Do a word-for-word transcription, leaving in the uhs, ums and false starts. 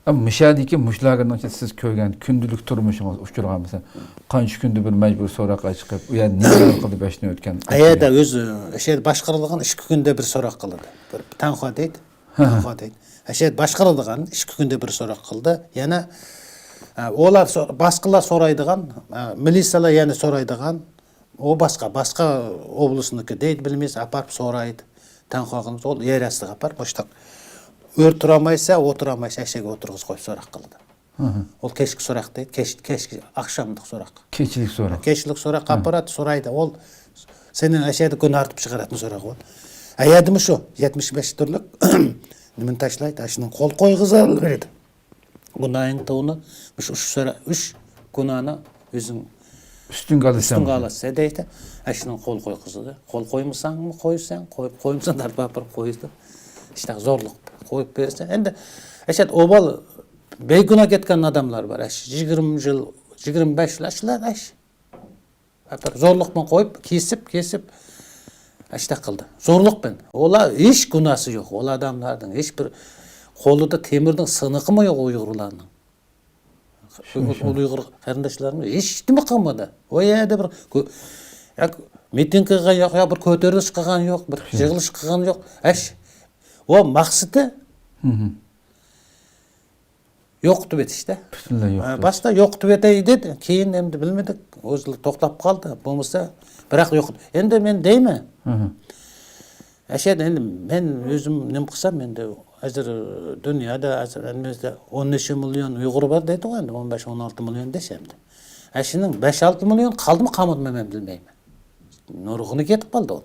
ئەمما مۇشۇ يەردىكى مۇشۇ لاگېرنىڭ ئىچىدە سىز كۆرگەن كۈندىلىك تۇرمۇشىڭىز ئۇچرىغان، مەسىلەن، قانچە كۈندە بىر مەجبۇرىي سوراققا چىقىپ، ئۇ يەردە نېمىلەر قىلىپ بەش كۈن ئۆتكەن؟ ئۇ يەردە ئۆزى، ئۇ يەردە باشقۇرىدىغان ئىككى كۈندە بىر سوراق قىلىدۇ. بىر تەنخۇا دەيدۇ. تەنخۇا دەيدۇ. ئۇ يەردە باشقۇرىدىغان ئىككى كۈندە بىر سوراق قىلدى. يەنە، ئە، ئۇلار سو-، باشقىلار سورايدىغان، ئە، مىلىسىيەلەر يەنە سورايدىغان، ئۇ باشقا، باشقا ئوبلاستنىكى دەيدۇ، بىلمەيسىز، ئاپىرىپ سورايدۇ. تەنخۇا قىلىمىز، ئۇ يەر ئاستىغا ئاپىرىپ، مۇشتاق ئۆرە تۇرالمايسا، ئولتۇرالمايسا، ئەشەگە ئولتۇرغۇزۇپ قويۇپ سوراق قىلىدۇ. ئۇ كەچكى سوراق دەيدۇ، كەچ-، كەچكى، ئاخشاملىق سوراق. كېچىلىك سوراق. كېچىلىك سوراق ئاپىراتتى، سورايدۇ. ئۇ سېنىڭ ئەشەدە گۇناھ تۇتۇپ چىقىراتتى سوراق ئۇ. ئەيەدىمۇ شۇ يەتمىش بەش تۈرلۈك نېمىنى تاشلايدۇ، ئاشۇنىڭ قول قويغۇزالىدۇ. گۇناھىڭ توۋنى، مۇشۇ ئۈچ سوراق، ئۈچ گۇناھنى ئۆزۈڭ ئۈستۈڭگە ئالىسەن. ئۈستۈڭگە ئالىسەن دەيدۇ. ئاشۇنىڭ قول قويغۇزىدۇ. قول قويمىساڭمۇ قويىسەن، قويۇپ قويمىساڭ دەربار بېرىپ قويىدۇ. ئىشتە زورلۇق قويۇپ بېرىسەن. ئەمدى ئەشەد ئوبال بەيگۇناھ كەتكەن ئادەملەر بار. ئەش يىگىرمە يىل، يىگىرمە بەش يىل ئەشلەر ئەش. زورلۇق بىلەن قويۇپ، كېسىپ، كېسىپ، ئەشتە قىلدى. زورلۇق بىلەن. ئۇلار ھېچ گۇناھسى يوق. ئۇلار ئادەملەردىن ھېچ بىر قولىدا تېمىرنىڭ سىنىقىمۇ يوق ئۇيغۇرلارنىڭ. شۇ، شۇ. ئۇيغۇر قېرىنداشلارنىڭ ھېچ نېمە قىلمىدى. ئۇ يەردە بىر كۆ-، يا مىتىڭ قىلغان يوق، يا بىر كۆتۈرۈلۈش قىلغان يوق، بىر يىغىلىش قىلغان يوق. ئەش، ئۇ مەقسىتى يوقىتىپ ئېتىشتە. پۈتۈنلەي يوقىتىپ ئېتىش. باشتا يوقىتىپ ئېتەي دېدى، كېيىن ئەمدى بىلمىدۇق، ئۆزى توختاپ قالدى. بولمىسا، بىراق يوقىتىپ. ئەمدى مەن دەيمەن. ئەشەدە ئەمدى مەن ئۆزۈم نېمە قىلسام، ئەمدى ھازىر دۇنيادا، ھازىر ئەلىمىزدە ئون نەچچە مىليون ئۇيغۇر بار دەيدىغۇ ئەمدى، ئون بەش، ئون ئالتە مىليون دېسە ئەمدى. ئەشۇنىڭ بەش، ئالتە مىليون قالدىمۇ، قالمىدىمۇ مەن بىلمەيمەن. نۇرغۇنى كېتىپ قالدى ئۇ.